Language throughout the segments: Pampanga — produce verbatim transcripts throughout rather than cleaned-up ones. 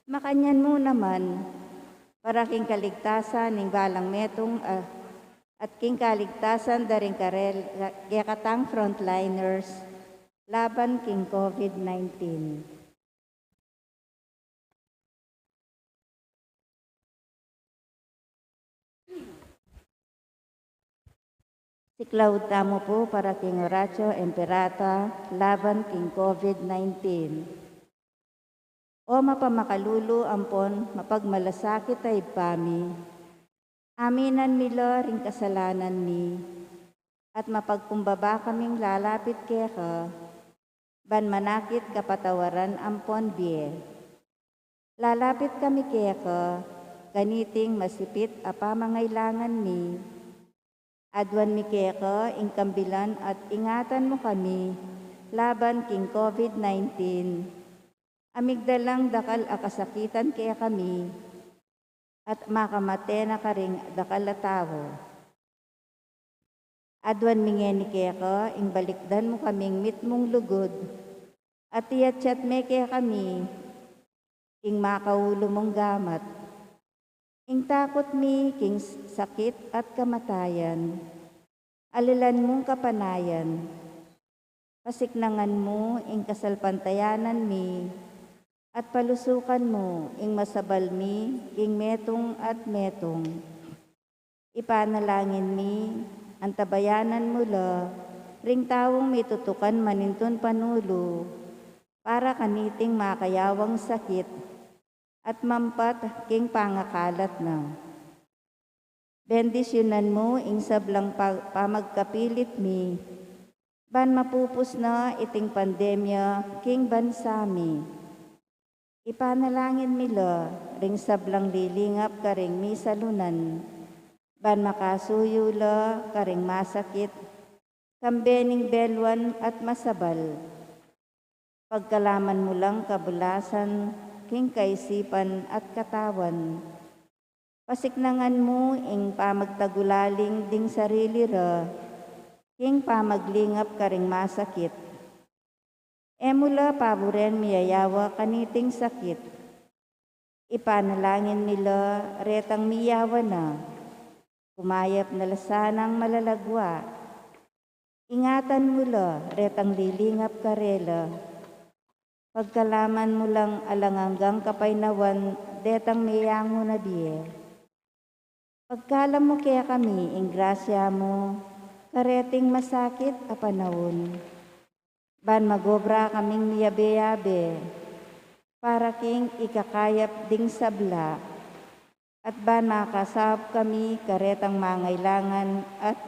Makanyan mu naman, para king kaligtasan ning balang metung, ah, at king kaligtasan da ring karel-, kekatang frontliners laban king COVID nineteen. Siklaud tamu pu para king Oratio Imperata laban king COVID nineteen. O mapamakalulu ampon mapagmalasakit a Ibpa mi, aminan mi la ring kasalanan mi, at mapagkumbaba kaming lalapit keka, ban manakit kapatawaran ampon bie. Lalapit kami keka, kaniting masipit a pamangailangan mi. Aduan mi keka ing kambilan at ingatan mu kami laban king COVID nineteen. A migdalang dakal a kasakitan kekami, at makamate na karing dakal a tau. Aduan mi ngeni keka, ing balikdan mu kaming mitmung lugud, at iyatyat me kekami ing makaulu mung gamat. Ing takut mi king sakit at kamatayan, alilan mung kapanayan. Pasiknangan mu ing kasalpantayanan mi, at palusukan mu ing masabal mi king metung at metung. Ipanalangin mi, antabayanan mu la ring taung mitutukan manintun panulu, para kaniting makayawang sakit at mampat king pangakalat na. Bendisyunan mu ing sablang pa-, pamagkapilit mi, ban mapupus na iting pandemya king bansa mi. Ipanalangin mi la ring sablang lilingap karing misalunan, ban makasuyu la karing masakit, kambe ning beluan at masabal. Pagkalaman mu lang kabulasan king kaisipan at katawan. Pasiknangan mu ing pamagtagulaling ding sarili ra king pamaglingap karing masakit. E mu la paburen miyayawa kaniting sakit. Ipanalangin mi la retang miyawa na, kumayap na la sanang malalagwa. Ingatan mu la retang lilingap karela. Pagkalaman mu lang alang anggang kapaynawan detang meyangu na bie. Pagkalam mu kekami ing grasya mu kareting masakit a panaun, ban magobra kaming miyabe-yabe para king ikakayap ding sabla, at ban makasaup kami karetang mangailangan at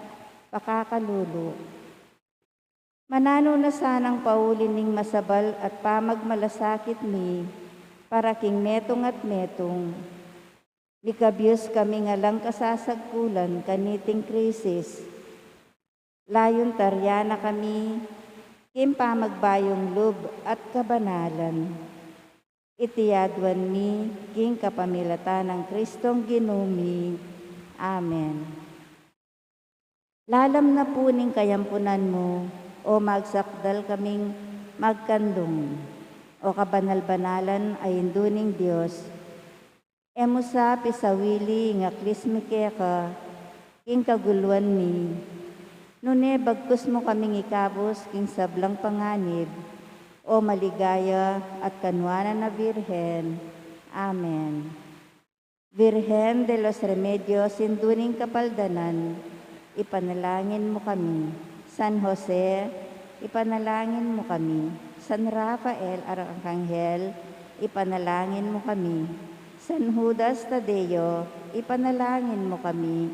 pakakalulu. Mananu na sanang pauli ning masabal at pamagmalasakit mi para king metung at metung. Mikabyus kaming alang kasasagkulan kaniting krisis. Layun taryan na kami king pamagbayung lub at kabanalan. Iti aduan mi king kapamilatan nang Kristong Ginu mi. Amen. Lalam na pu ning kayampunan mu, o magsakdal kaming magkandung, o kabanal-banalan a Indu ning Dios. E mu sa pisawili ing aklis mi keka king kaguluan mi, nune bagkus mu kaming ikabus king sablang panganib, o maligaya at kanuanan a Birhen. Amen. Virgen de los Remedios, Indu ning Kapaldanan, ipanalangin mu kami. San Jose, ipanalangin mu kami. San Rafael Arkanghel, ipanalangin mu kami. San Judas Tadeo, ipanalangin mu kami.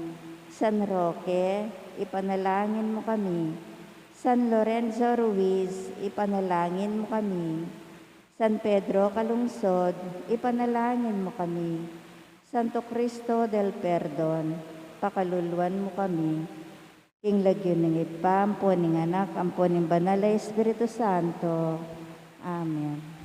San Roque, ipanalangin mu kami. San Lorenzo Ruiz, ipanalangin mu kami. San Pedro Calungsod, ipanalangin mu kami. Santo Cristo del Perdon, pakaluluan mu kami. King lagyu ning Ibpa, ampo ning Anak, ampo ning Banal a Espiritu Santo. Amen.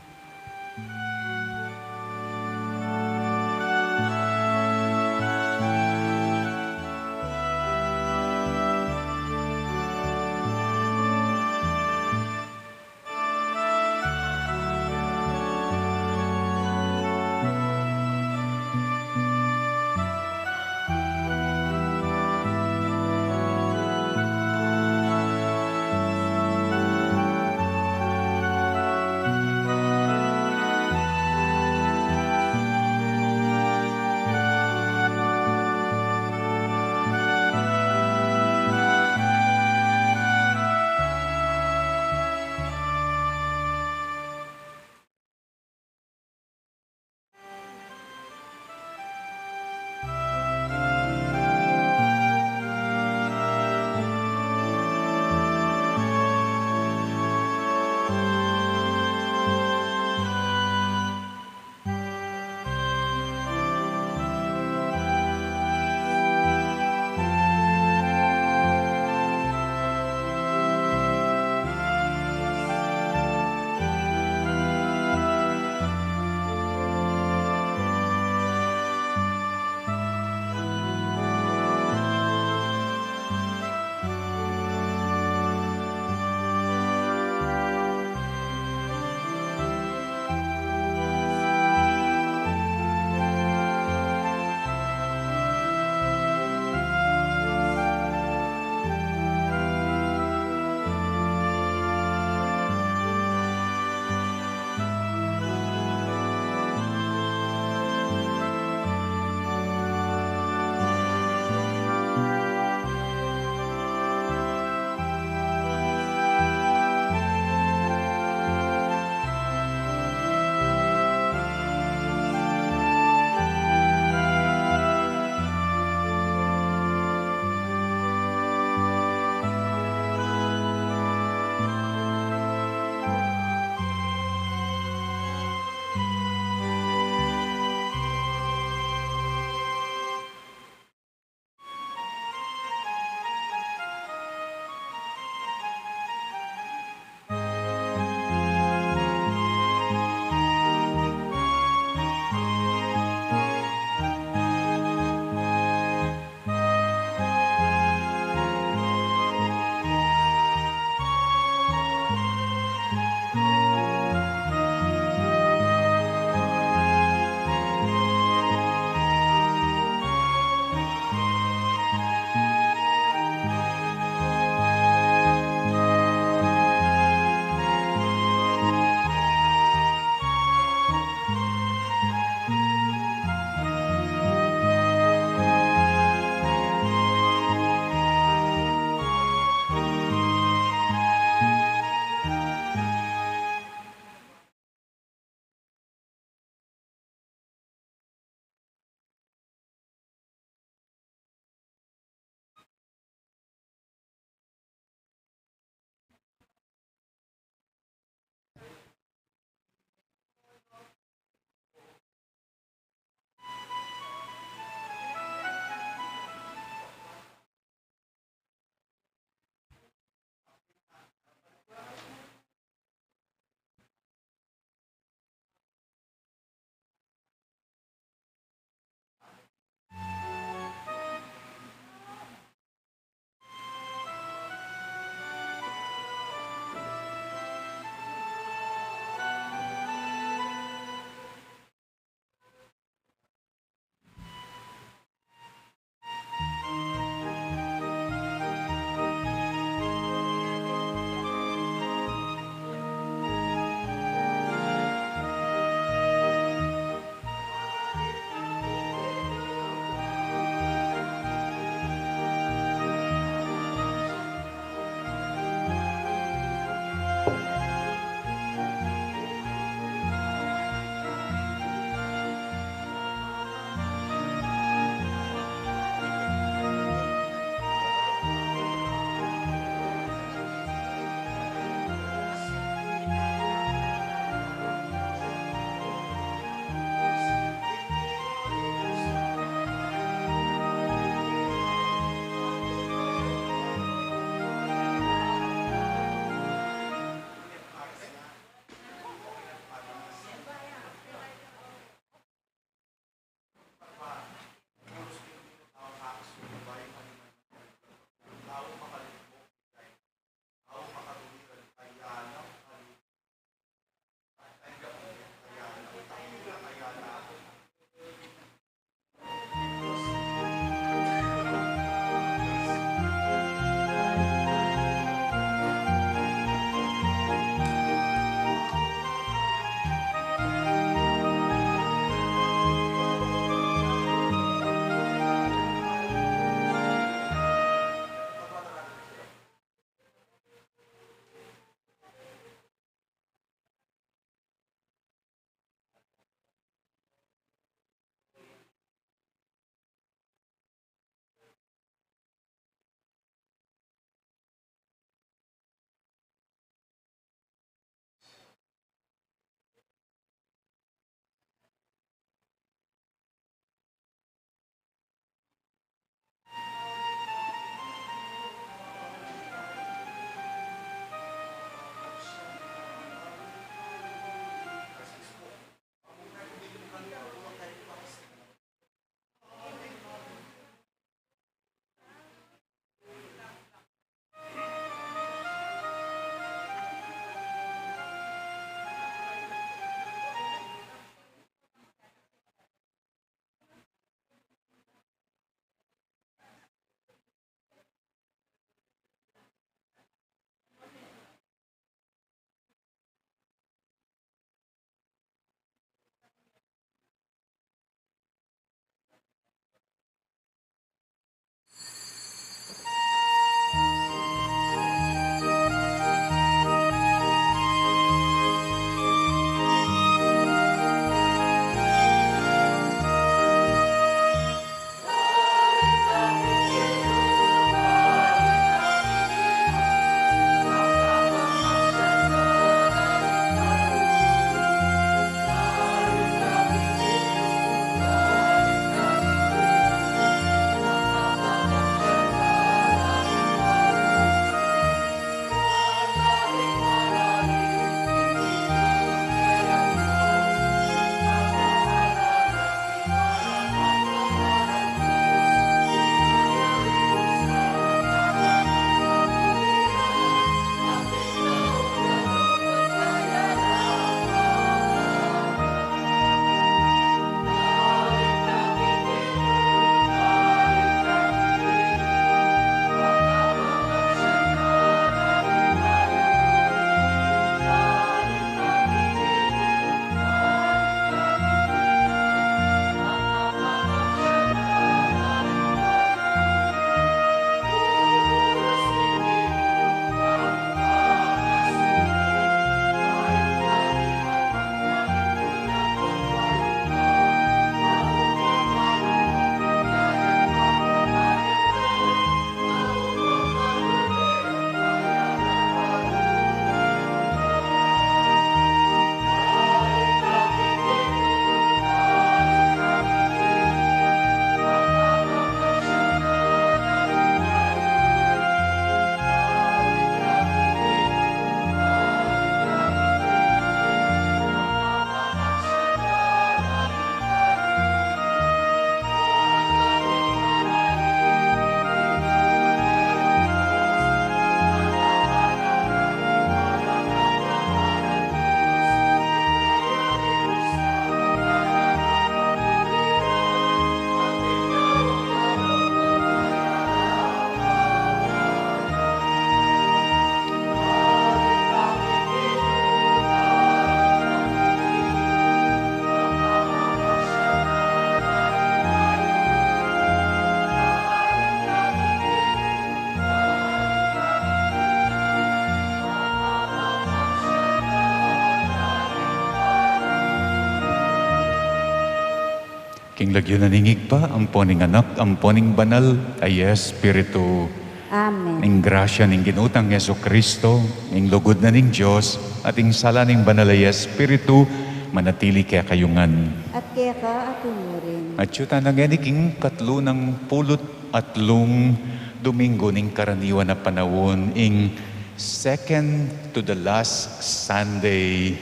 King lagyu na ning Ibpa, ampo ning Anak, ampo ning Banal a Espiritu. Amen. Ing grasya ning Ginu tang Jesucristo, ing lugud na ning Dios, at ing sala ning Banal a Espiritu, manatili kekayu ngan. At keka mu rin. Atyu tana ngeni king katlu nang pulu't atlung Domingo ning karaniwan a panaun, ing second to the last Sunday.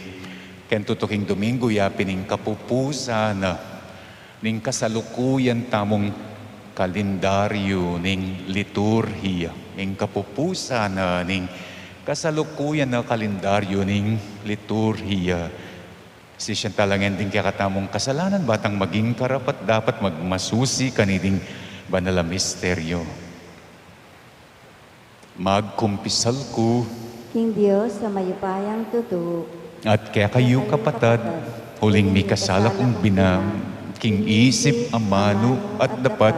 Ken tutuking Domingo ya pin ing kapupusan na ning kasalukuyan tamung kalendaryo ning liturhiya. Ing kapupusan na ning kasalukuyan a kalendaryo ning liturhiya. Sisian tala ngan ding kekatamung kasalanan, ba tang maging karapat-dapat magmasusi kaniting banal a misteryo. Magkumpisal ku king Dios a mayupayang tutu. At kekayu, kapatad, uling mikasala kung bina, king isip, amanu, at dapat,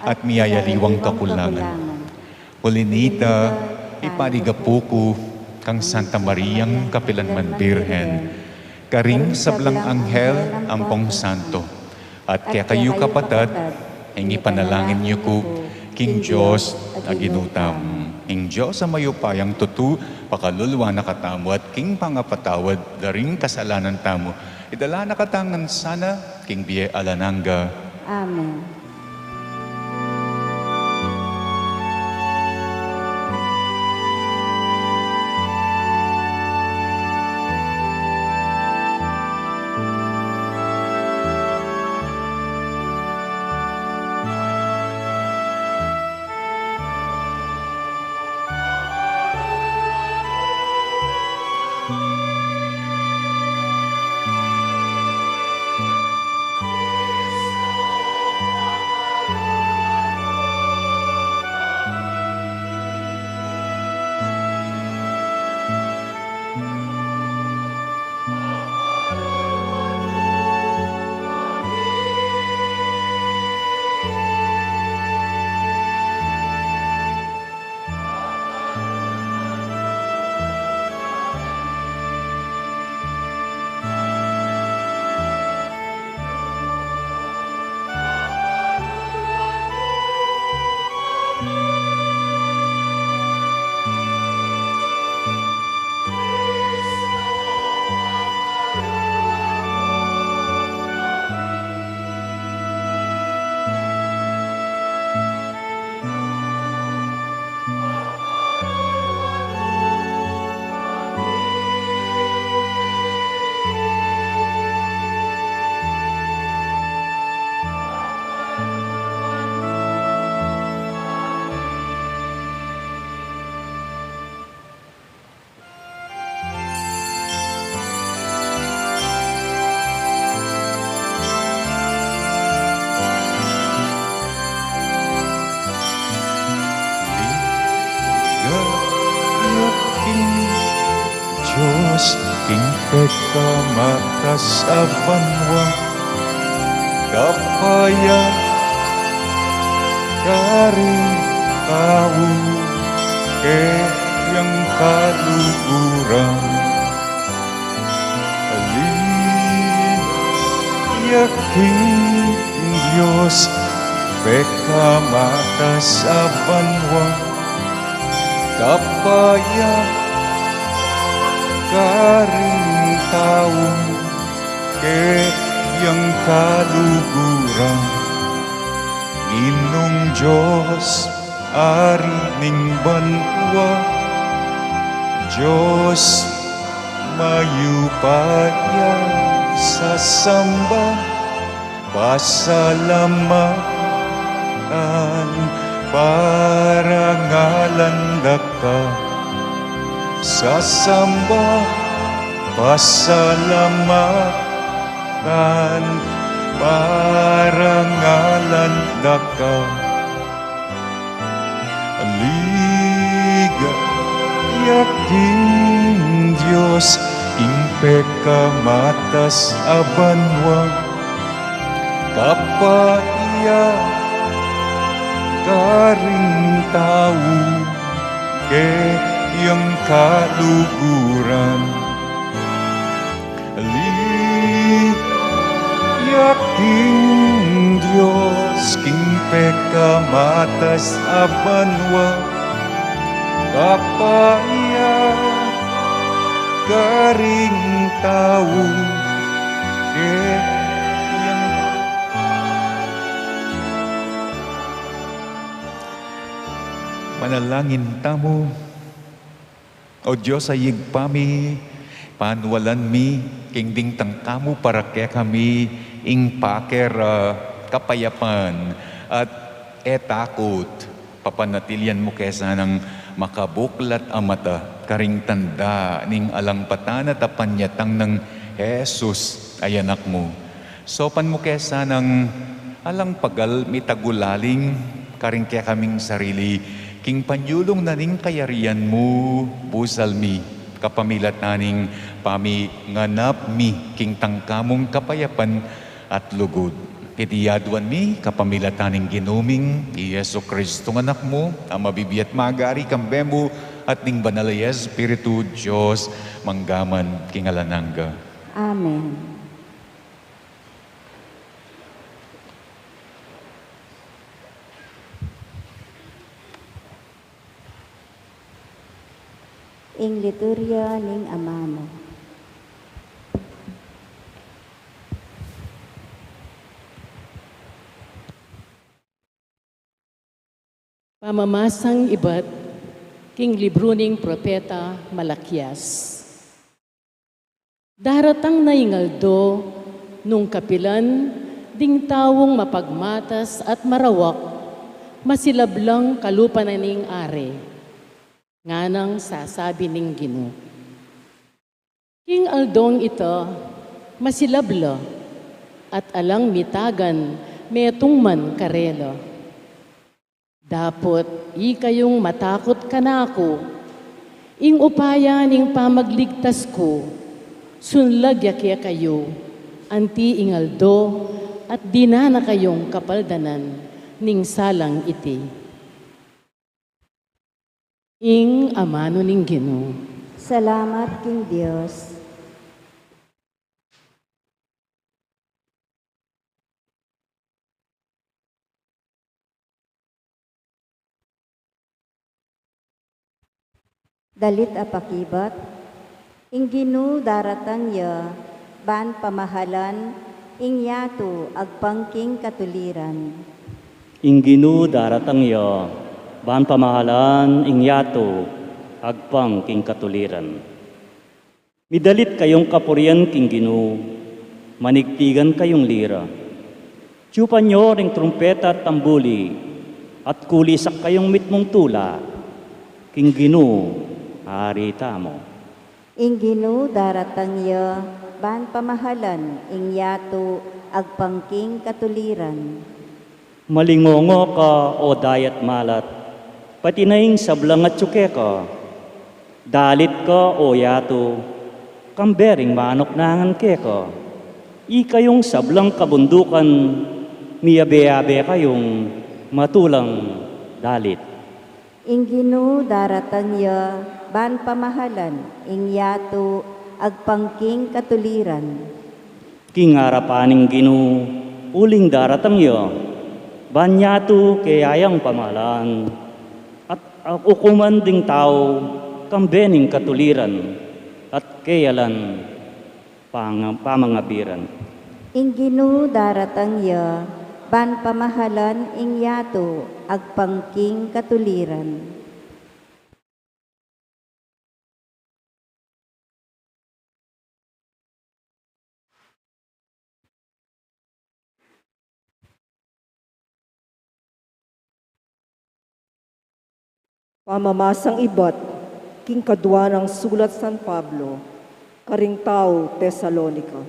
at miyayaliwang kakulangan. Uli na nita, ipaligapu ku kang Santa Mariang kapilanman Birhen, karing sablang anghel ampong santo, at kekayu, kapatad, ing ipanalangin yu ku king Dios a Ginu tamu. Ing Dios a mayupayang tutu, pakalulu na katamu at king pangapatawad da ring kasalanan tamu, idala na katamu ngan sana king bie alang angga. Amen. Ligaya king Dios, king pekamatas a banua, kapaya karing tau keyang kaluguran. Ligaya king Dios, pekamatas a banua, kapaya karing tau keyang kaluguran. Ginung Dios, Ari ning banua, Dios mayupaya, sasamba, pasalamatan, parangalan da ka. Sasamba, pasalamatan, parangalan da ka. Ligaya king Dios, king pekamatas a banua, kapaya karing tau keyang kaluguran. Ligaya king Pekamatas a banua, kapaya karing tau kayang. Manalangin tamu. O Dios a Ibpa mi, panualan mi king ding tangka mu para kekami ing pake ra kapayapan, at e takut, papanatilian mu ke sanang makabuklat a mata karing tanda ning alang patanat a panyatang nang Jesus a Anak mu. Saupan mu ke sanang alang pagal mitagulaling karing kekaming sarili, king panyulung na ning kayarian mu, busal mi kapamilatan ning paminganap mi king tangka mung kapayapan at lugud. Iti aduan mi kapamilatan ning Ginu ming i Jesucristo a Anak mu, a mabibie at magari kambe mu at ning Banal a Espiritu, Dios, mangga man king alang angga. Amen. Ing liturya ning amanu. Pamamasang ibat king libru ning propeta Malakias. Daratang na ing aldo nung kapilan ding taung mapagmatas at marawak, masilab lang kalupa na ning Ari, nganang sasabi ning Ginu. King aldong ita, masilab la, at alang mitagan metung man karela. Dapot ikayung matakut kanaku, ing upaya ning pamagligtas ku, sunlag ya kekayu, anti ing aldo at dinan na kayung kapaldanan ning salang iti. Ing amanu ning Ginu. Salamat king Dios. Dalit a pakibat. Ing Ginu daratang ya ban pamahalan ing yatu agpang king katuliran. Ing Ginu daratang ya ban pamahalan ing yatu agpang king katuliran. Midalit kayung kapurian king Ginu, manigtigan kayung lira. Tiyupan yu ring trumpeta at tambuli, at kulisak kayung mitmung tula king Ginu, Ari tamu. Ing Ginu daratang ya ban pamahalan ing yatu agpang king katuliran. Malingongo ka, o dayat malat, pati na ing sablang atyu keka. Dalit ka, o yatu, kambe ring manuknangan keka. Ikayung sablang kabundukan, miyabe-yabe kayung matulang dalit. Ing Ginu daratang ya ban pamahalan ing yatu agpang king katuliran. King arapan ning Ginu, uling daratang ya ban yatu keyang pamahalan, at, at ukuman ding tau kambe ning katuliran, at keya lan pang-, pamangabiran. Ing Ginu daratang ya ban pamahalan ing yatu agpang king katuliran. Pamamasang ibat king kadua nang sulat San Pablo karing tau Tesalonica.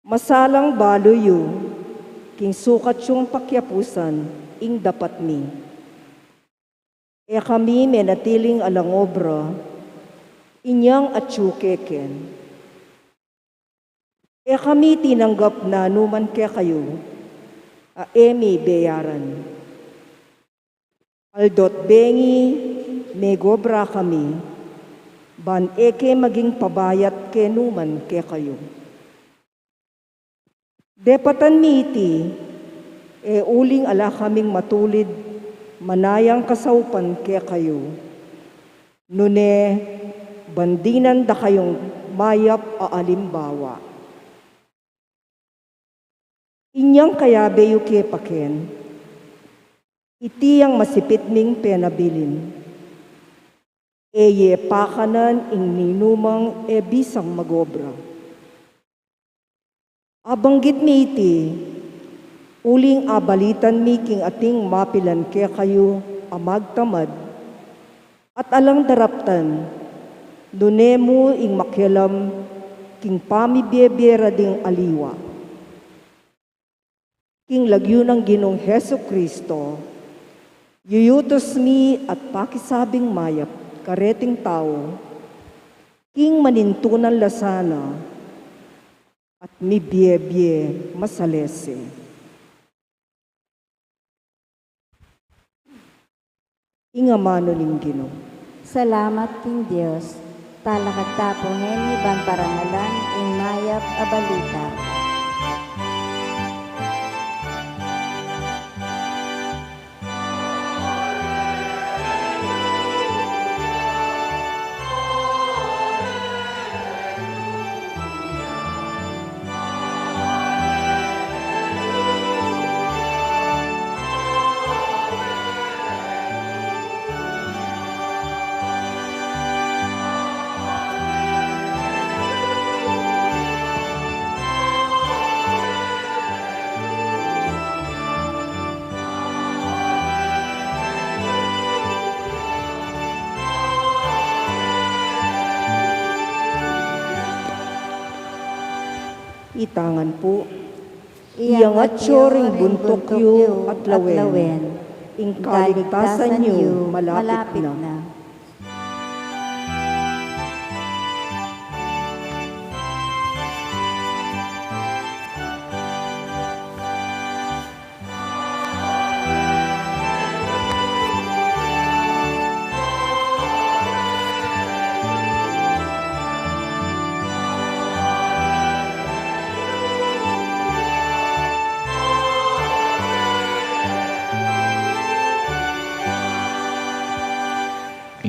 Masalang balu yu king sukat yung pakiapusan ing dapat mi. E kami menatiling alang obra inyang atyu keken. E kami tinanggap nanu man kekayu a e mi beyaran. Aldo't bengi megobra kami, ban e ke maging pabayat kenu man kekayu. Depatan mi iti E uling ala kaming matulid manayang kasaupan kekayu, nune bandinan da kayung mayap a alimbawa. Inyang kayabe yu ke paken, iti yang masipit ming penabilin, e ye pakanan ing ninumang e bisang magobra. Abanggit mi iti, uling abalitan mi king ating mapilan kekayu a magtamad, at alang daraptan, nune mu ing makialam king pamibiebie ra ding aliwa. King lagyu nang Ginung Jesucristo, yuyutus mi at pakisabing mayap kareting tau, king manintunan la sana at mibiebie masalese. Ing amanu ning Ginu. Salamat king Dios. Talakad ta pu ngeni ban parangalan ing mayap a balita. Itangan pu. Iyangat yu ring buntuk yu at lawen. Ing kaligtasan yu malapit na.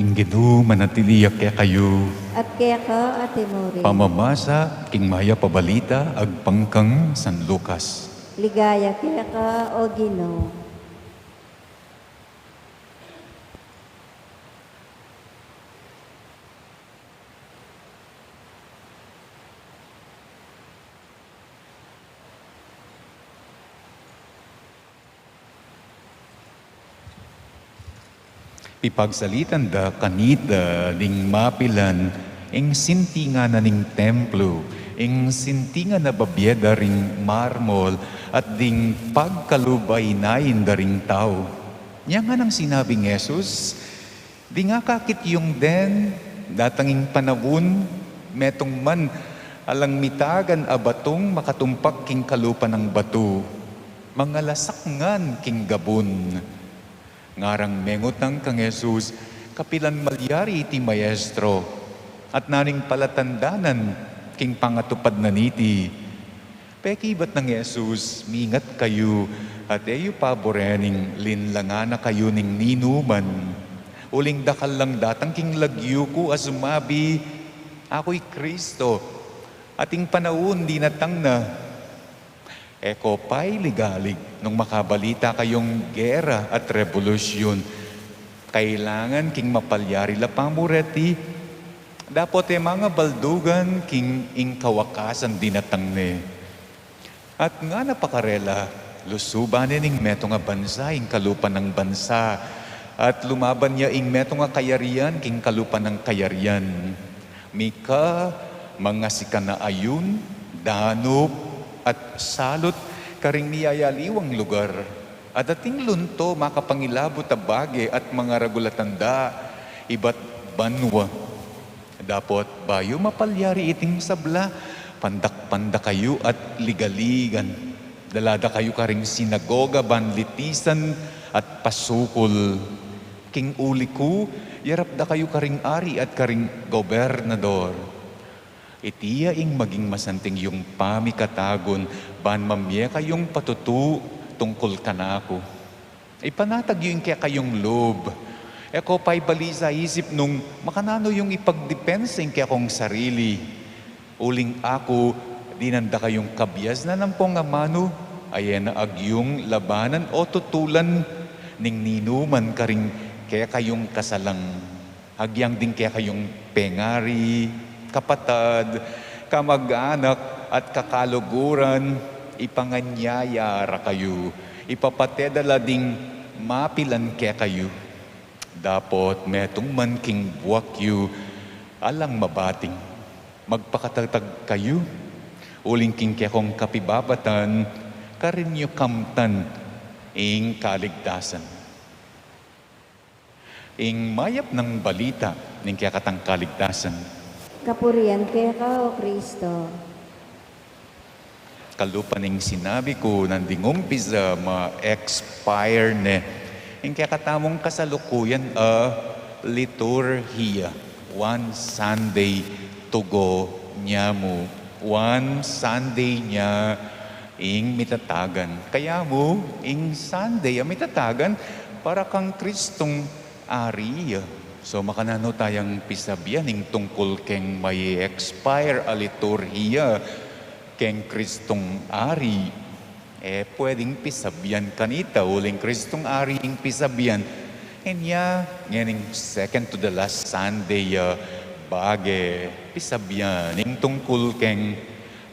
Ing Ginu manatili ya kekayu. At keka mu rin. Pamamasa king mayap a balita agpang kang San Lucas. Ligaya keka, O Ginu. Pipagsalitan da kanita ding mapilan ing sintingan na ning templo, ing sintingan a babie da ring marmol, at ding pagkalub a inain da ring tau. Nya nganang sinabi nang Jesus, Ding akakit yung den, datang ing panaun, metung man alang mitagan a batung makatumpak king kalupa nang batu, mangalasak ngan king gabun. Ngarang mengutang kang Jesus, kapilan malyari iti Maestro, at naning palatandanan king pangatupad na niti. Pekibat nang Jesus, mingat kayu, at e yu paburen ing linlangan na kayu ning ninuman. Uling dakal lang datang king lagyu ku a sumabi, "Aku i Kristo," at ing panaun dinatang na. E ko pa iligalig nung makabalita kayung gera at rebolusyun. Kailangan king mapalyari la pa mu reti, dapot e mangabaldugan king ing kawakasan dinatang ne. At ngana pa karela, lusuban ne ning metung a bansa ing kalupa nang bansa, at lumaban ya ing metung a kayarian king kalupa nang kayarian. Mika, mangasikan a ayun, danup, at salut karing miyayaliwang lugar. Adating lunto makapangilabut a bage at mangaragul a tanda ibat banua. Dapot bayu mapalyari iting sabla, pandakpan da kayu at ligaligan. Dala da kayu karing sinagoga ban litisan at pasukul. King uli ku, yarap da kayu karing ari at karing gobernador. Iti ya ing maging masanting yung pamikatagun, ban mamie kayung patutu tungkul kanaku. Ipanatag yu ing kekayung lub. E ko pa ibalik sa isip nung makananu yung ipagdepensa ing kekong sarili. Uling aku, dinan da kayung kabiasnan ampong amanu, a e na agyung labanan o tutulan ning ninuman karing kekayung kasalang. Agyang ding kekayung pengari, kapatad, kamag-anak, at kakaluguran, ipanganyaya ra kayu, ipapate da la ding mapilan kekayu. Dapot metung man king buak yu, alang mabating, magpakatatag kayu, uling king kekong kapibabatan, karin yu kamtan ing kaligtasan. Ing mayap nang balita ning kekatang kaligtasan. Kapurian keka, O Kristo. Kalupa ning sinabi ku nanding umpisa, ma-expire ne ing kekatamung kasalukuyan a liturhiya. One Sunday to go nya mu. One Sunday nya ing mitatagan. Kaya mu, ing Sunday a mitatagan para kang Kristong Ari ya. So, makananu tayang pisabian ing tungkul keng ma-expire a liturhiya keng Kristong Ari? E pwedeng pisabian kanita uling Kristong Ari ing pisabian. Inya, ngening second to the last Sunday ya, bage pisabian ing tungkul keng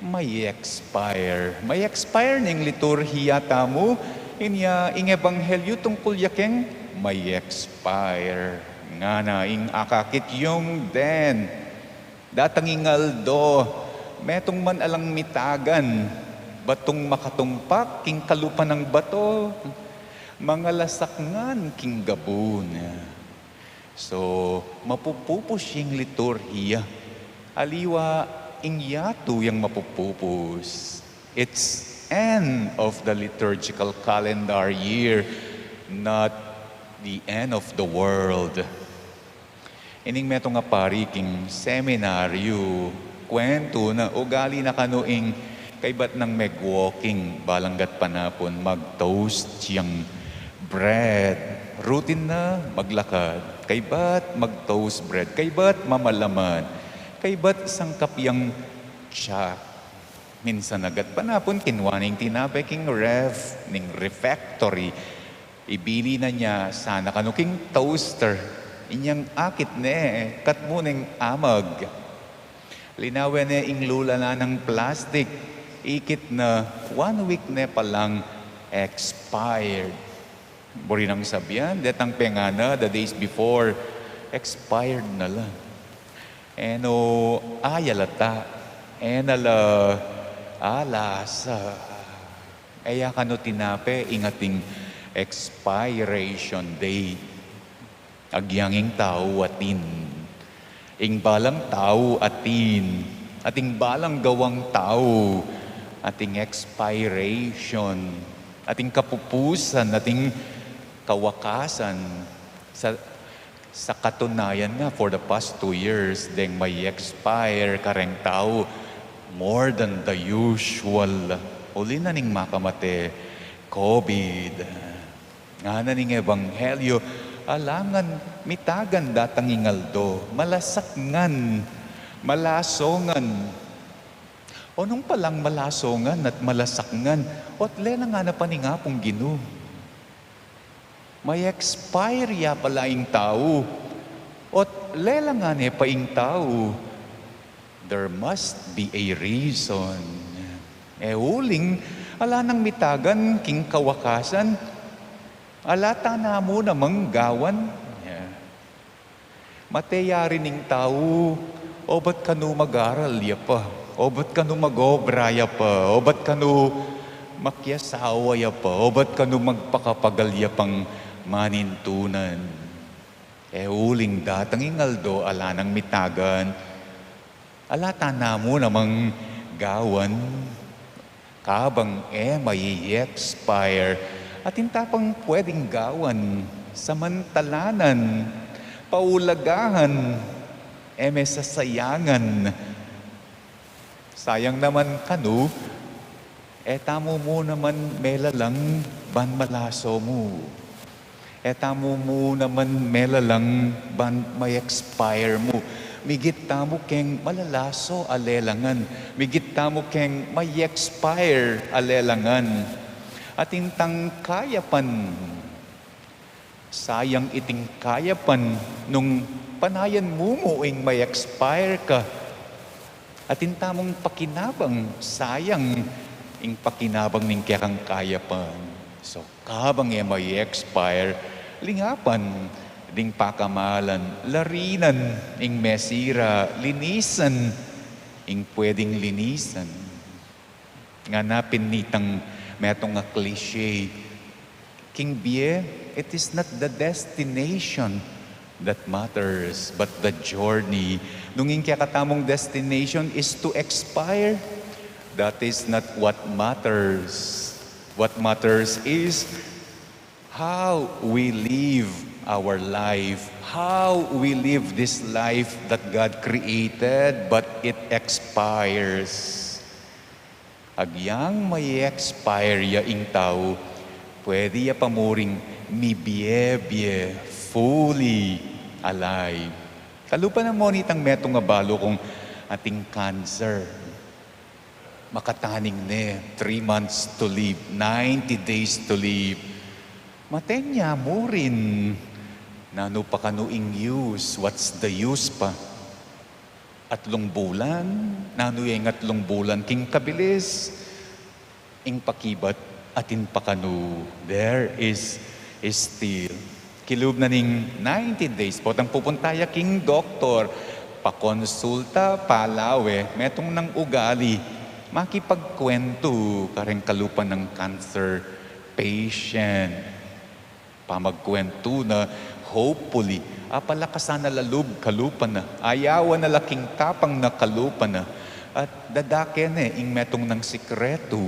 ma-expire. Ma-expire ning liturhiya tamu, inya ing ebanghelyo tungkul ya keng ma-expire. Ngana ing akakit yung den. Datang ing aldo, metung man alang mitagan, batung makatumpak king kalupa nang bato, mangalasak ngan king gabun. So, mapupupus ing liturhiya. Aliwa ing yatu yang mapupupus. It's end of the liturgical calendar year, not the end of the world. Ining metung a pari king seminaryo, kwentu na, ugali na kanu ing kaybat nang meg-walking, balang gatpanapun, mag-toast yang bread. Routine na, maglakad. Kaybat, mag-toast bread. Kaybat, mamalaman. Kaybat, sangkap yang tsa. Minsan na gatpanapun, kinwa ne ing tinape king ref, ning refectory. Ibili na nya sana kanu king toaster. Inyang akit ne, kat mu neng amag. Linawe ne ing lula na nang plastic, ikit na, one week ne palang expired. Buri nang sabian, detang pengana, the days before, expired na la. E no ayalata, e na la alasa. E ya kanu tinape ing ating expiration date. Agyang ing tau atin. Ing balang tau atin. Ating balang gawang tau. Ating expiration. Ating kapupusan. Ating kawakasan. Sa, sa katunayan nga, for the past two years, deng ma-expire kareng tau more than the usual. Uli na ning makamate, COVID. Ngana ning ebanghelyo, alangan mitagan datang ing aldo, malasak ngan, malasongan. O nung palang malasongan at malasak ngan, o at lelang ngana pa ning Apung Ginu. Ma-expire ya pala ing tau, o at lelang ngana pa ing tau. There must be a reason. E uling, ala nang mitagan king kawakasan, ala ta namu namang gawan. Yeah. Mate ya rin ing tau, obat kanu mag-aral ya pa, obat kanu mag-obra ya pa, obat kanu makiasawa ya pa, obat kanu magpakapagal ya pang manintunan. E uling datang ing aldo, ala nang mitagan. Ala ta namu namang gawan, kabang e mai-expire, atin ta pang pwedeng gawan, samantalanan, paulagahan, e me sasayangan. Sayang naman kanu, E tamu mu naman melalang ban malaso mu. E tamu mu naman melalang ban ma-expire mu. Migit tamu keng malalaso a lelangan. Migit tamu keng ma-expire a lelangan. Atin tang kayapan. Sayang iting kayapan nung panayan mu mu ing ma-expire ka. Atin tamung pakinabang, sayang ing pakinabang ning kekang kayapan. So, kabang e ma-expire, lingapan ding pakamalan, larinan ing mesira, linisan ing pwedeng linisan. Ngana pin nitang metung a cliche, king bie, it is not the destination that matters, but the journey. Nung ing kekatamung destination is to expire, that is not what matters. What matters is how we live our life, how we live this life that God created, but it expires. Agyang ma-expire ya ing tau, pwede ya pa muring mibie-bie, fully alive. Kalupa na mu nitang metung a balu kung ating cancer. Makataning ne, three months to live, ninety days to live. Mate ne mu rin, nanu pa kanu ing use, what's the use pa? Atlung bulan, nanu ya ing atlung bulan, king kabilis, ing pakibat, atin pa kanu, there is still. Kilub na ning ninety days, potang pupunta ya king doktor, pakonsulta, palawe, metung nang ugali, makipagkwentu kareng kalupa nang cancer patient. Pamagkwentu na, hopefully, apalakasan na la lub kalupa na, ayawan na la king tapang na kalupa na, at dadake ne ing metung nang sikretu.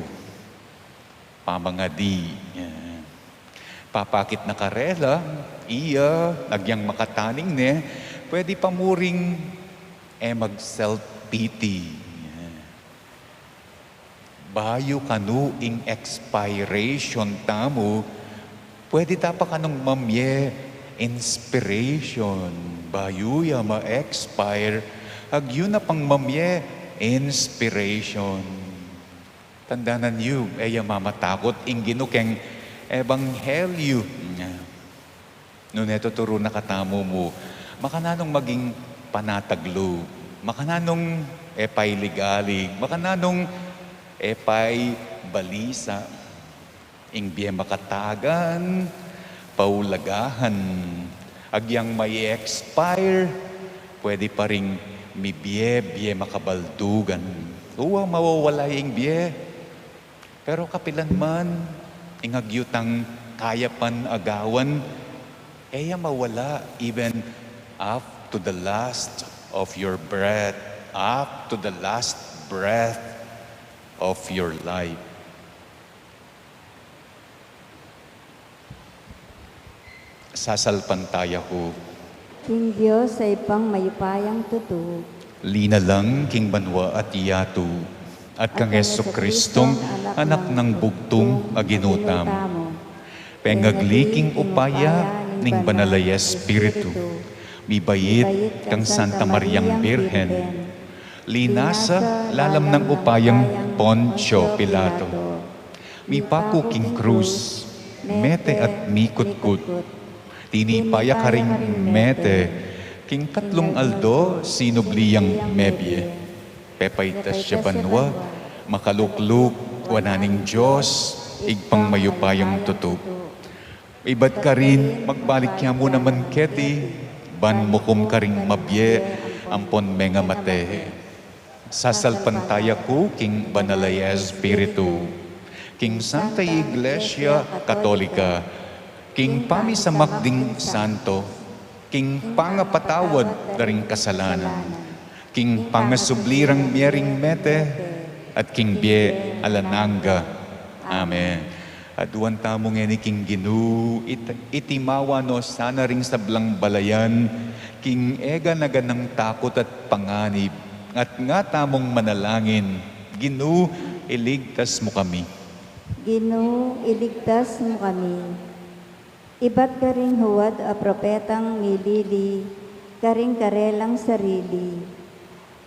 Pamangadi. Yan. Papakit na karela, iya, agyang makataning ne, pwede pa muring e mag-self-pity. Yan. Bayu kanu ing expiration tamu, pwede ta pa kanung mamie inspiration. Bayu ya ma-expire, agyu na pang mamie inspiration. Tandanan yu, e ya mamatakut ing Ginu keng ebanghelyu. Nune tuturu na katamu mu, makananung maging panatag lub, makananung e paligalig, makananung e paibalisa, ing bie makatagan, paulagahan, agyang ma-expire, pwede pa ring mibie, bie makabaldugan. Uwa, mawawala ing bie. Pero kapilan man, ing agyu tang kayapan agawan, e ya mawala, even up to the last of your breath, up to the last breath of your life. Sasalpantaya ku king Dios a Ibpang mayupayang tutu, linalang king banua at yatu, at kang Jesucristong Anak nang bugtung a Ginu tamu, pengagli king upaya ning Banal a Espiritu, mibait kang Santa Mariang Birhen, linasa lalam nang upayang Poncio Pilato, mipaku king krus, mete at mikutkut. Tinipa ya karing mete, king katlung aldo sinubli yang mebie. Pepaitas ya banua, makalukluk wanan ning Dios, Ibpang mayupayang tutu. Ibat karin, magbalik ya mu naman keti, ban mukum karing mabie ampon mengamate. Sasalpantaya ku king Banal a Espiritu, king Santa Iglesia Katolika, king pamisamak ding santo, king pangapatawad da ring kasalanan, king pangasubli rang mie ring mete, at king bie alang angga. Amen. Aduan tamu ngeni king Ginu, it-, itimawa no sana ring sablang balayan, king e gana-ganang takut at panganib, at nga tamung manalangin, Ginu, iligtas mu kami. Ginu, iligtas mu kami. Ibat karing huwad a propetang milili karing karelang sarili,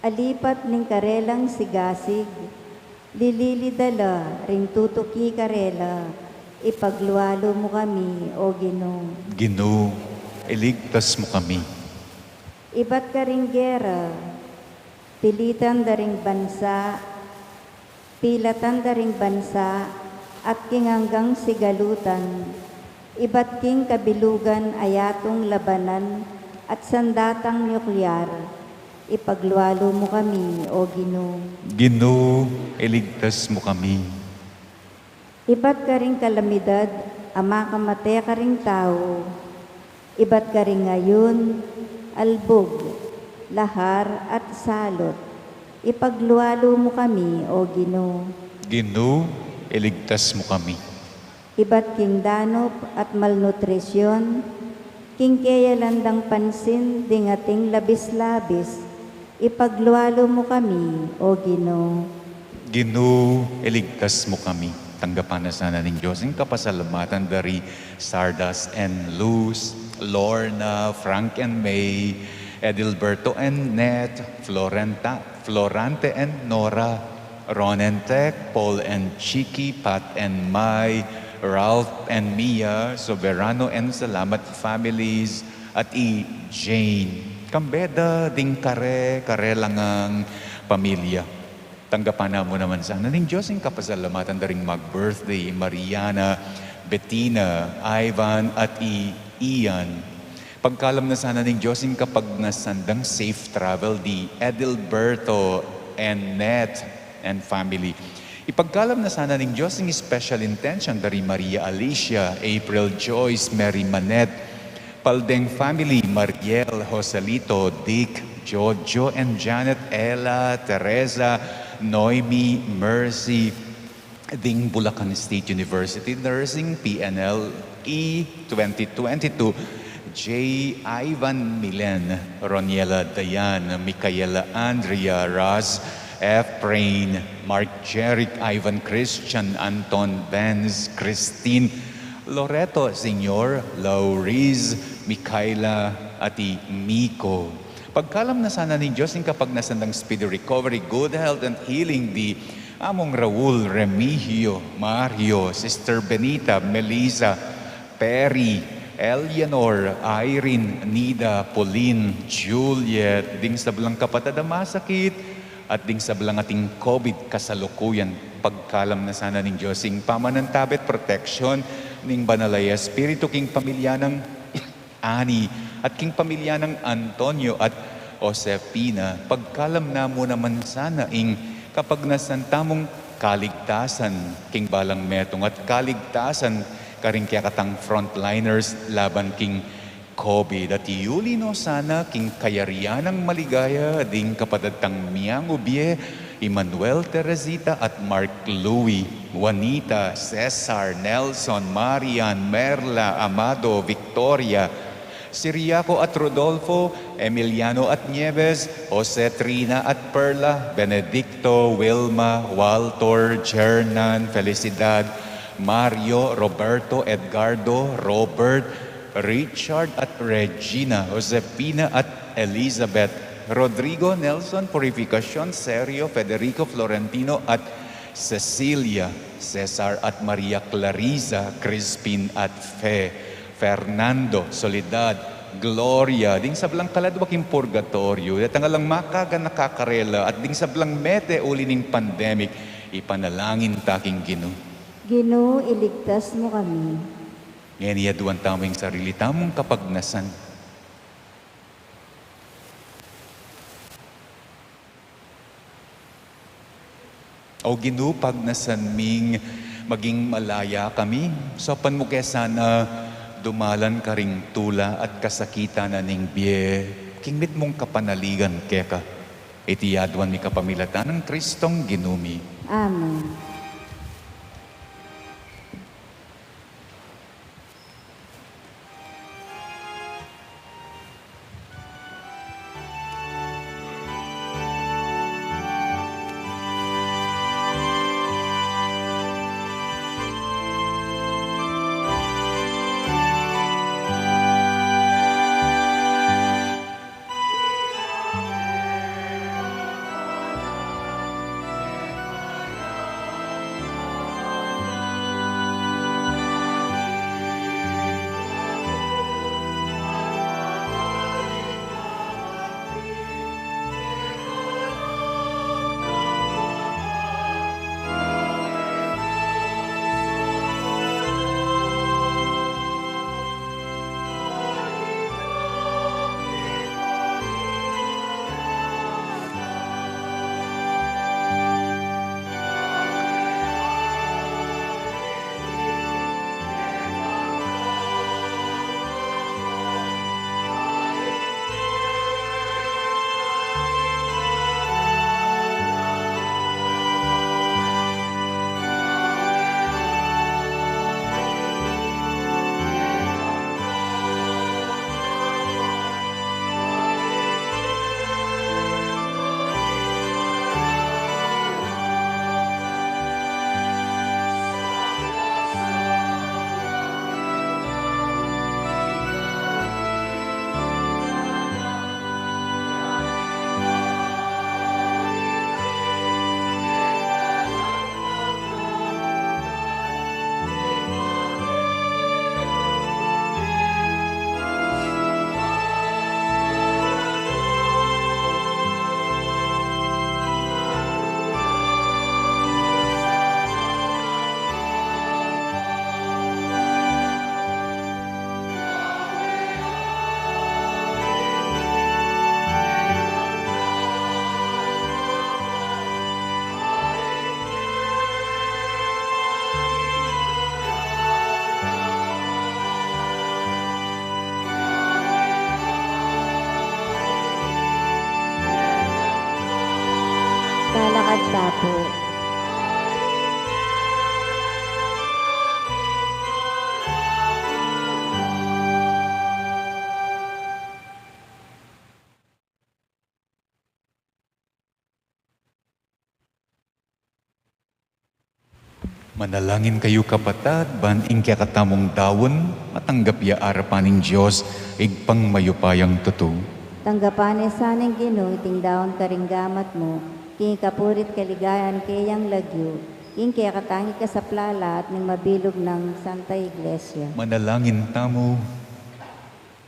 alipat ning karelang sigasig, lilili da la ring tutuki karela, ipaglualu mu kami, O Ginu. Ginu, iligtas mu kami. Ibat karing gera, pilitan da ring bansa, pilatan da ring bansa, at king anggang sigalutan, ibat king kabilugan a yatung labanan at sandatang nukleyar, ipaglualu mu kami, O Ginu. Ginu, iligtas mu kami. Ibat karing kalamidad a makamate karing tau, ibat karing ayun, albug, lahar, at salut, ipaglualu mu kami, O Ginu. Ginu, iligtas mu kami. Ibat king danup at malnutrisyun, king keyalan dang pansin ding ating labis-labis, ipaglualu mu kami, O Ginu. Ginu, iligtas mu kami. Tanggapan na sana ning Dios ing kapasalamatan da ri Sardas and Luz, Lorna, Frank and May, Edilberto and Net, Florenta, Florante and Nora, Ron and Tech, Paul and Chiki, Pat and Mai, Ralph and Mia, Soberano and Salamat families, at i Jane. Kambe da ding kare-kare la ngang pamilya. Tanggapan na mu naman sana ning Dios ing kapasalamatan da ring mag-birthday, Mariana, Bettina, Ivan, at i Ian. Pagkalam na sana ning Dios ing kapagnasan dang safe travel di Edilberto and Net and family. Ipagkalam na sana ning Dios ing special intention da ri Maria Alicia, April Joyce, Mary Manette, Paldeng family, Mariel, Joselito, Dick, Jojo and Janet, Ella, Teresa, Noemi, Mercy, ding Bulacan State University Nursing, P N L E twenty twenty-two, J. Ivan Milen, Roniela Dayan, Micaela Andrea, Raz, Efrain, Mark Jeric, Ivan Christian, Anton Benz, Christine, Loreto Senior, Lauriz, Micaela, at i Miko. Pagkalam na sana ning Dios ing kapagnasan dang speedy recovery, good health, and healing di Among Raul, Remigio, Mario, Sister Benita, Melissa, Perry, Eleanor, Irene, Nida, Pauline, Juliet, ding sablang kapatad a masakit, at ding sablang ating COVID kasalukuyan. Pagkalam na sana ning Dios ing pamanantabe at protection ning Banal a Espiritu king pamilya nang Ani, at king pamilya nang Antonio at Josefina, pagkalam na mu naman sana ing kapagnasan tamung kaligtasan king balang metung at kaligtasan karing kekatang frontliners laban king COVID. At iyuli no sana king kayarian nang maligaya ding kapatad tang miang ubie, Emmanuel, Teresita, at Mark Louie, Juanita, Cesar, Nelson, Marian, Merla, Amado, Victoria, Siriaco at Rodolfo, Emiliano at Nieves, Jose, Trina at Perla, Benedicto, Wilma, Walter, Jernan, Felicidad, Mario, Roberto, Edgardo, Robert, Richard at Regina, Josefina at Elizabeth, Rodrigo, Nelson, Purificacion, Sergio, Federico, Florentino at Cecilia, Cesar at Maria Clarisa, Crispin at Fe, Fernando, Soledad, Gloria, ding sablang kaladwa king purgatoryo, detang alang makaganaka karela, at ding sablang mete uli ning pandemic, ipanalangin ta king Ginu. Ginu, iligtas mu kami. Ngeni aduan tamu ing sarili tamung kapagnasan. O Ginu, pagnasan ming maging malaya kami, saupan mu ke sana dumalan karing tula at kasakitan na ning bie, king mitmung kapanaligan keka. Iti aduan mi kapamilatan nang Kristong Ginu mi. Amen. Manalangin kayu, kapatad, ban ing kekatamung daun matanggap ya arapan ning Dios, Ibpang mayupayang tutu. Tanggapan na sa ning Ginu iting daun karing gamat mu, king ikapuri't kaligayan ning keyang lagyu, king kekatang ikasaplalat ning mabilug nang Santa Iglesia. Manalangin tamu.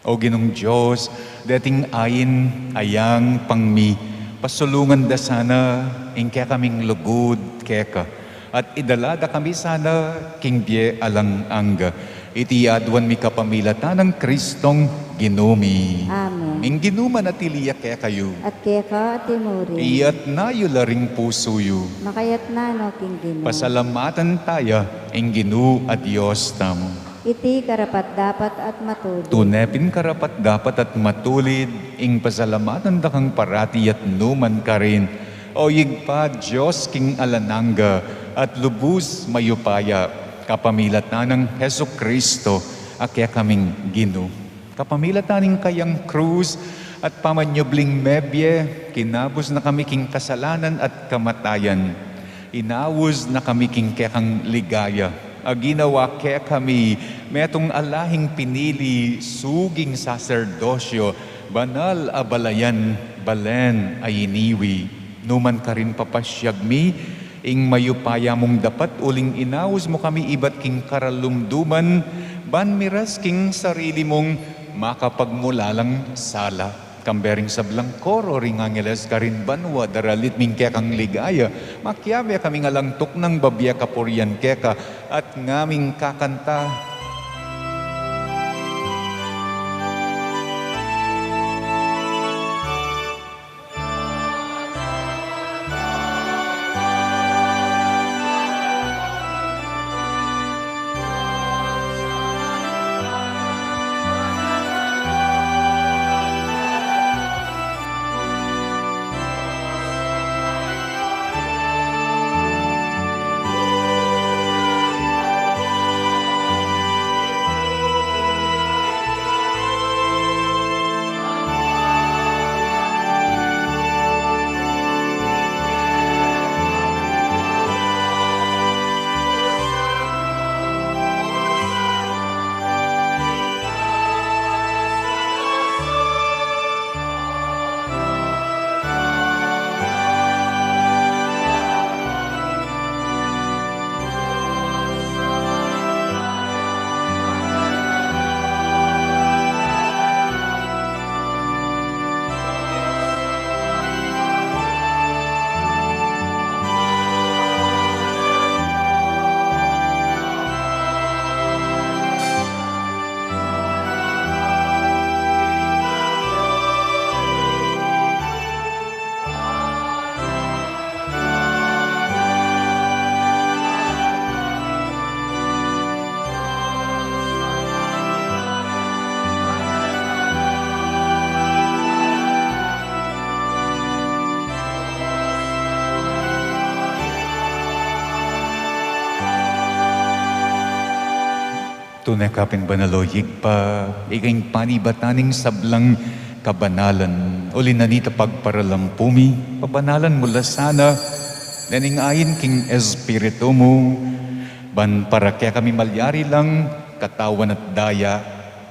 O Ginung Dios, deting ain a yang pangmi, pasulungan da sana ing kekaming lugud keka, at idala da kami sana king bie alang angga. Iti aduan mi kapamilatan nang Kristong Ginu mi. Amen. Ing Ginu manatili ya kekayu. At keka at imurin. Iyatas yu la ring pusu yu. Makayatas no king Ginu. Pasalamatan taya ing Ginu a Dios tamu. Iti karapat-dapat at matulid. Tune pin karapat-dapat at matulid ing pasalamatan da kang parati at numan karin, O Ibpa, Dios king alang angga at lubus mayupaya, kapamilatan nang Jesucristo a kekaming Ginu. Kapamilatan ning kayang krus at pamanyubling mebie, kinabus na kami king kasalanan at kamatayan. Inaus na kami king kekang ligaya, a ginawa kekami metung a lahing pinili, suging saserdosyo, banal a balayan, balen a iniwi. Numan karin papasyag mi ing mayupaya mung dapat uling inaus mu kami ibat king karalumduman, ban miras king sarili mung makapagmulalang sala. Kambe ring sablang koro ring angeles karin banua, daralit mi ing kekang ligaya, makiabe kaming alang tuknang babie kapurian keka, at ngaming kakanta. Tune ka pin banal, o Ibpa, ika ing panibatan ning sablang kabanalan. Uli na nita, pagparalan pu mi, pabanalan mu la sana dening ain king Espiritu mu, ban para kekami malyari lang katawan at daya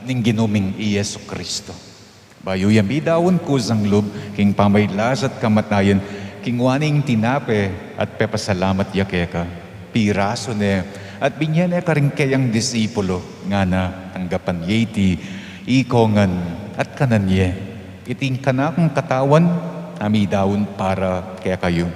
ning Ginu ming i Jesucristo. Bayu ya midaun kusang lub king pamagkasakit at kamatayan, kinua ne ing tinape at pepasalamat ya keka, pirasu ne at binye ne karing keyang disipulu, ngana: Tanggapan ye iti ikong ngan at kanan ye. Iti ing kanakung katawan a midaun para kekayu.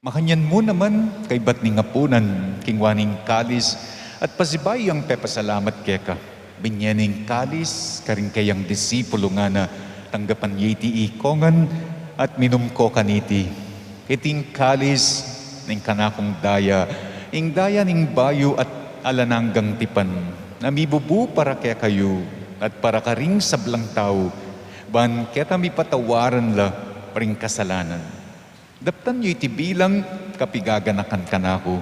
Makanyan mu naman, kaybat ning apunan, kinua ne ing kalis at pasibayu yang pepasalamat keka, binye ne ing kalis karing keyang disipulu, ngana: Tanggapan ye iti ikong ngan at minum ko kaniti. Iti ing kalis ning kanakung daya, ing daya ning bayu at alang anggang tipan, a mibubu para kekayu at para karing sablang tau, ban keta mipatawaran la ring kasalanan. Daptan yu iti bilang kapigaganakan kanaku.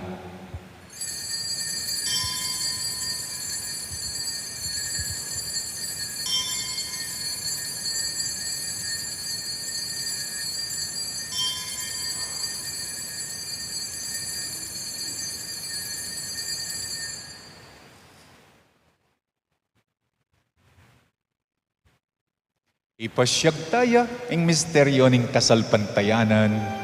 Ipasyag taya ing misteryo ning kasalpantayanan.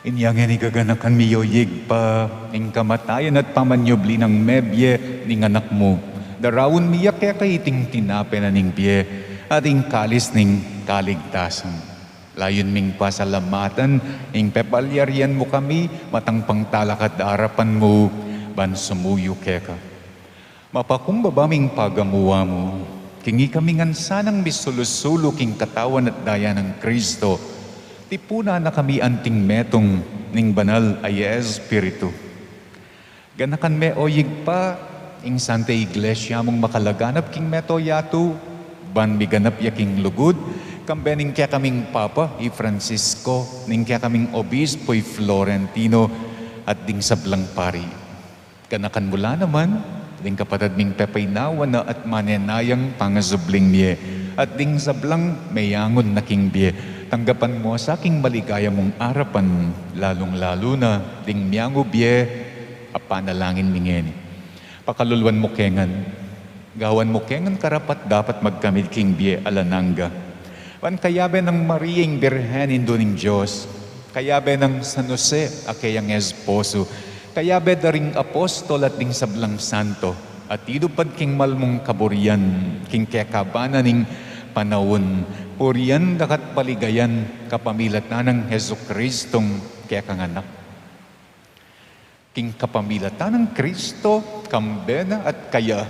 Inya ngeni gaganakan mi, o Ibpa, ing kamatayan at pamanyubli nang mebie ning Anak mu. Daraun mi ya keka iting tinape na ning bie at ing kalis ning kaligtasan. Layun ming pasalamatan ing pepalyarian mu kami matang pangtalakad arapan mu ban sumuyu keka. Mapakumbaba ming pagamuan mu, king ikami ngan sanang misulu-sulu king katawan at daya nang Kristo, tipunan na kami anting metung ning banal a Espiritu. Ganakan me, o Ibpa, ing Santa Iglesia mung makalaganap king mabilug a yatu, ban miganap ya king lugud, kambe ning kekaming Papa, i Francisco, ning kekaming Obispo, i Florentino, at ding sablang pari. Ganakan mu la naman ding kapatad ming pepaynawa na at manenayang pangasubling mie, at ding sablang meyangun na king bie. Tanggapan mu sa king maligaya mung arapan, lalung-lalu na ding miyangubie a panalangin mi ngeni. Pakaluluan mu ke ngan, gawan mu ke ngan karapat-dapat magkamit king bie alang angga. Ban kayabe nang Maria ing Birhen, Indu ning Dios, kayabe nang San Jose a keyang esposo, kayabe da ring apostol at ding sablang santo, at idupad king mal mung kaburian king kekaban na ning panaun, purian da ka at paligayan kapamilatan nang Jesucristong kekang Anak. King kapamilatan nang Kristo, kambe na at kaya,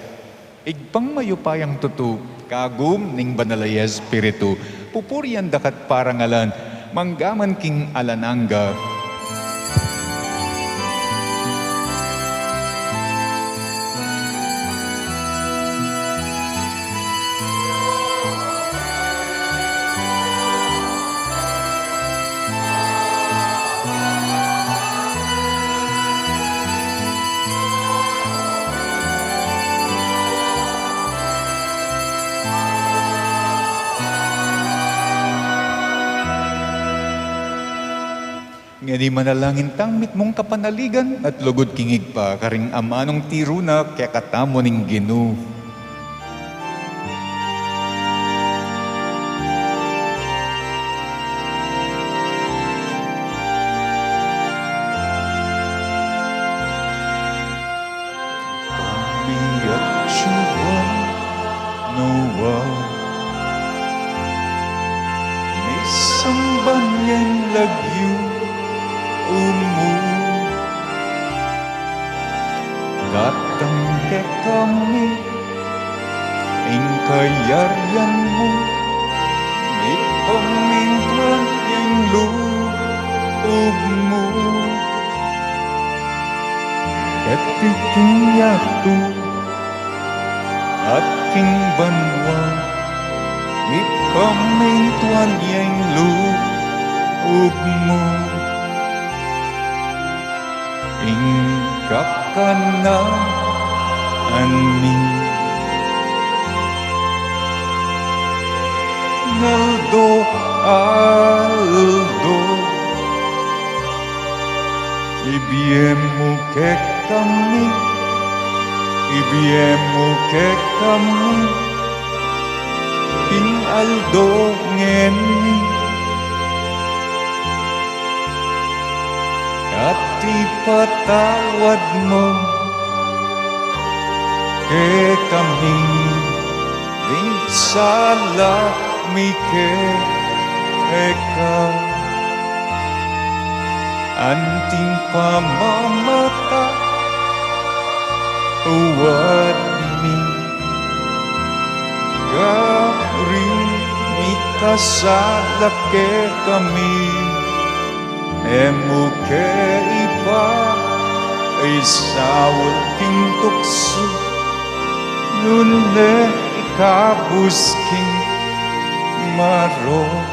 Ibpang mayupayang tutu, kagum ning Banal a Espiritu, pupurian da ka at parangalan, mangga man king alang angga. Ngeni manalangin tang mitmung kapanaligan at lugud king Ibpa, karing amanung tiru na kekatamu ning Ginu. Pamiatsuan no wa, misamban yang lagyu mu, datang kekami ing kayarian mu, mipamintuan yang lub mu. Keti king yatu at king banua, mipamintuan yang lub mu. Ing kakanan mi king aldo-aldo, ibie mu kekami, ibie mu kekami king aldo ngeni. Ipatawad mu kekami ding sala mi keka, anting pamamatawad mi karing mikasala kekami. E mu ke ipaisaul king tuksu, nune ikabus king marok.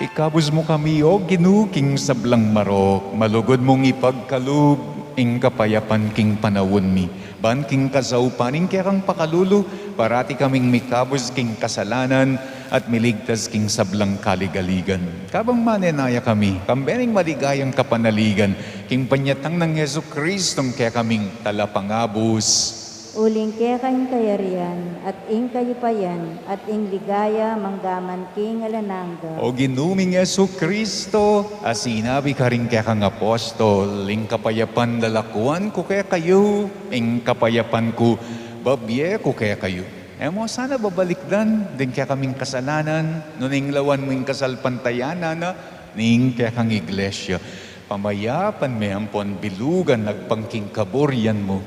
Ikabus mu kami, O Ginu, king sablang marok. Malugud mung ipagkalub ing kapayapan king panaun mi, ban king kasaupan ning kekang pakalulu, parati kaming mikabus king kasalanan at miligtas king sablang kaligaligan. Kabang manenaya kami kambe ning maligayang kapanaligan king panyatang nang Jesucristong kekaming Talapangabus. Uling keka ing kayarian, at ing kayupayan, at ing ligaya, manggaman king alang angga. O Ginu ming Jesucristo, a sinabi karing kekang apostol, ing kapayapan lalakuan ku kekayu, ing kapayapan ku babie ku kekayu. E mu sana babalikdan ding kekaming kasalanan, nune inglawan mu ing kasalpantayanan na ning kekang iglesia. Pamayapan me ampon bilugan agpang king kaburian mu.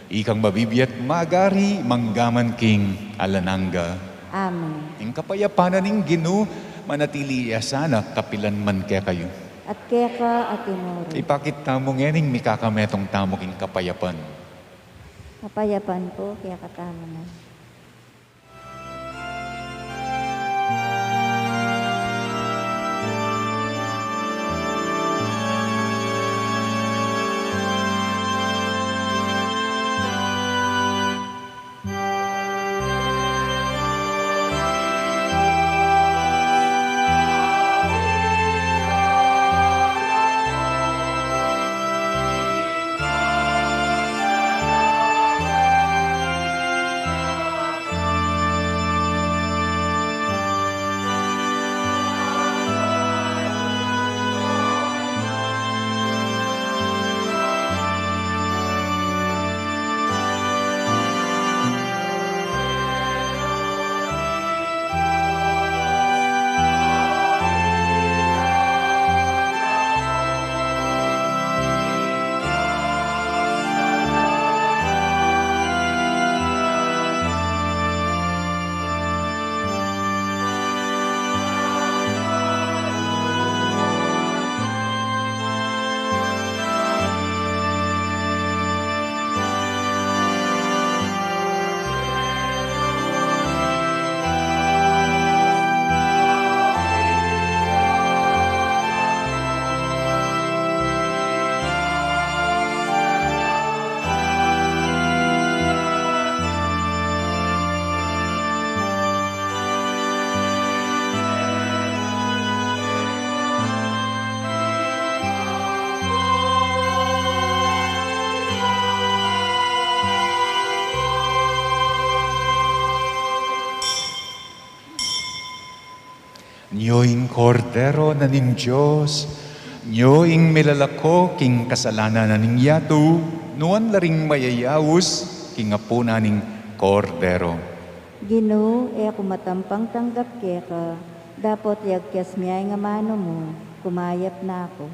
Ikang mabibie at magari, manggaman king alang angga. Amen. Ing kapayapan na ning Ginu manatili ya sana kapilan man kekayu. At keka, Ate Nori. Ipakit tamu ngening mikakametung tamu king kapayapan. Kapayapan pu kekatamu ngan. Nyo ing Kordero na ning Dios, nyo ing milalako king kasalanan na ning yatu, nuan la ring mayayaus king apunan ning Kordero. Ginu, e ku matampang tanggap keka, dapot yagkas me ing amanu mu, kumayap na ku.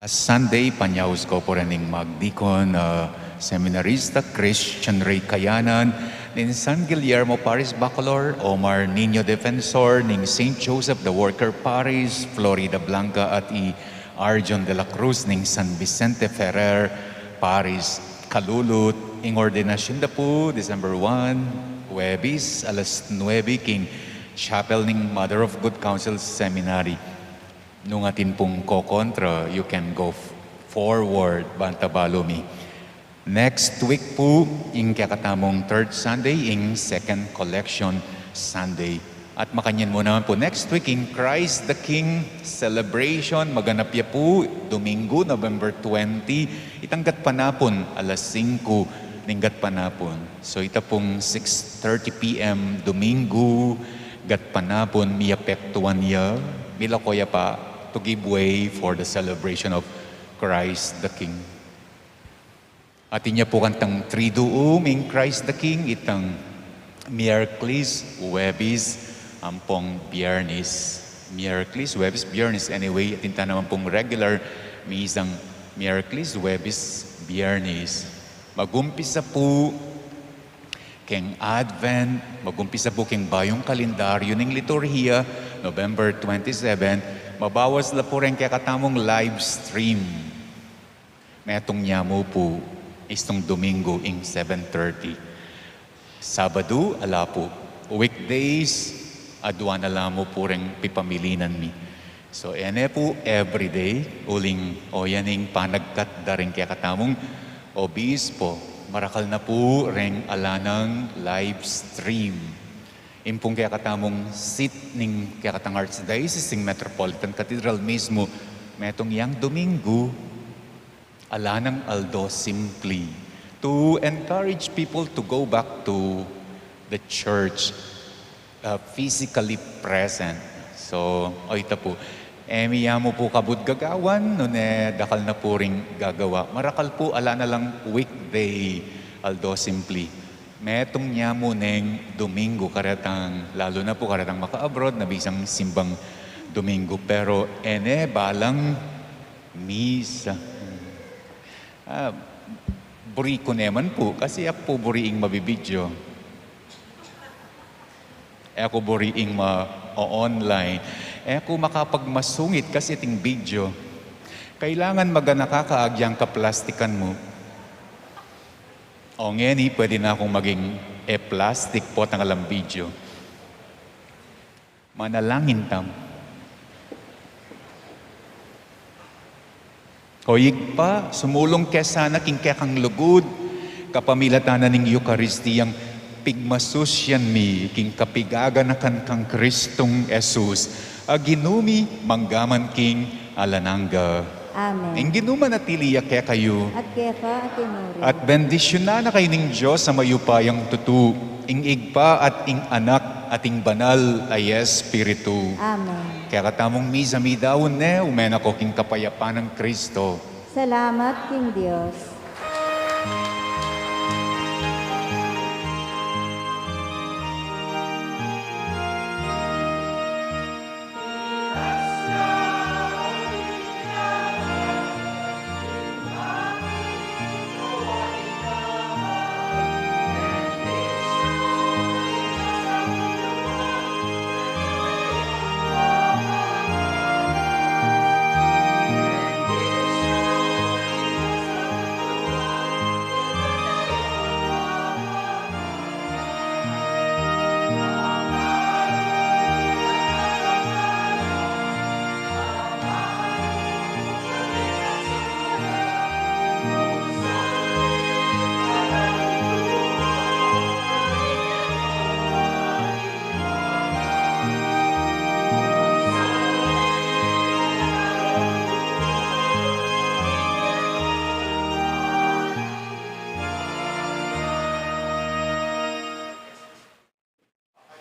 Sunday, panyaus ko pu rin ning magdikon, ah, seminarista Christian Ray Kayanan, ning San Guillermo Parish Bacolor, Omar Niño Defensor, ning Saint Joseph the Worker Parish, Florida Blanca, at i Arjon de la Cruz, ning San Vicente Ferrer Parish, Calulut. Ing ordinasyun da pu, December one, Huwebes, alas nuebe, king chapel ning Mother of Good Counsel Seminary. Nung atin pung kokontra, you can go f-, forward, banta balu mi. Next week pu, ing kekatamung third Sunday, ing second collection Sunday. At makanyan mu naman pu, next week, ing Christ the King celebration, maganap ya pu, Domingo, November twenty, itang gatpanapun, alas singku ning gatpanapun. So, ita pung six thirty P M Domingo, gatpanapun, miyapektuan ya, milako ya pa, to give way for the celebration of Christ the King. Atin ya pu kantang Triduum, ing Christ the King, itang Miyerkules, Huwebes, ampong Biyernes. Miyerkules, Huwebes, Biyernes. Anyway, atin ta naman pung regular misang Miyerkules, Huwebes, Biyernes. Magumpisa pu keng Advent, magumpisa pu keng bayung kalendaryu ning liturhiya, November twenty-seven, mabawas la pu reng kekatamung live stream. Metung nyamu pu, istung Domingo ing seven thirty. Sabadu, ala pu. Weekdays, adua na la mu pu reng pipamilinan mi. So, e ne pu everyday, uling oyan ing panagkat da ring kekatamung obispo, marakal na pu reng ala nang live stream. Ing pung kekatamung seat ning kekatang archdiocese, ing Metropolitan Cathedral mismu, metung yang Domingo, ala nang aldo simpli, to encourage people to go back to the church, uh, physically present. So, o ita pu, e mi ya mu pu kabud gagawan, nune dakal na pu ring gagawa. Marakal pu, ala na lang weekday aldo simpli. Metung nyamu neng Domingo karetang, lalu na pu karetang maka-abroad, na bisang simbang Domingo. Pero e ne balang misa. Ah, buri ku ne man pu, kasi e ku pu buri ing mabibidyo. E ku buri ing ma-o-online. E ku makapagmasungit kasi ating bidyo. Kailangan maganaka ka agyang kaplastikan mu. O ngeni, pwede na kung maging e-plastic potang alang bidyo. Manalangin tamu. O Ibpa, sumulung ke sana king kekang lugud, kapamilatan na ning Eukaristiyang pigmasusyan mi king kapigaganakan kang Kristong Jesus, a Ginu mi, mangga man king alang angga. Amen. Ing Ginu manatili ya kekayu. At keka at inurin. At bendisyunan na kayu ning Dios a mayupayang tutu, ing Ibpa at ing Anak at ing Banal a Espiritu. Amen. Kekatamung misa midaun ne, ume na ko king kapayapan nang Kristo. Salamat king Dios.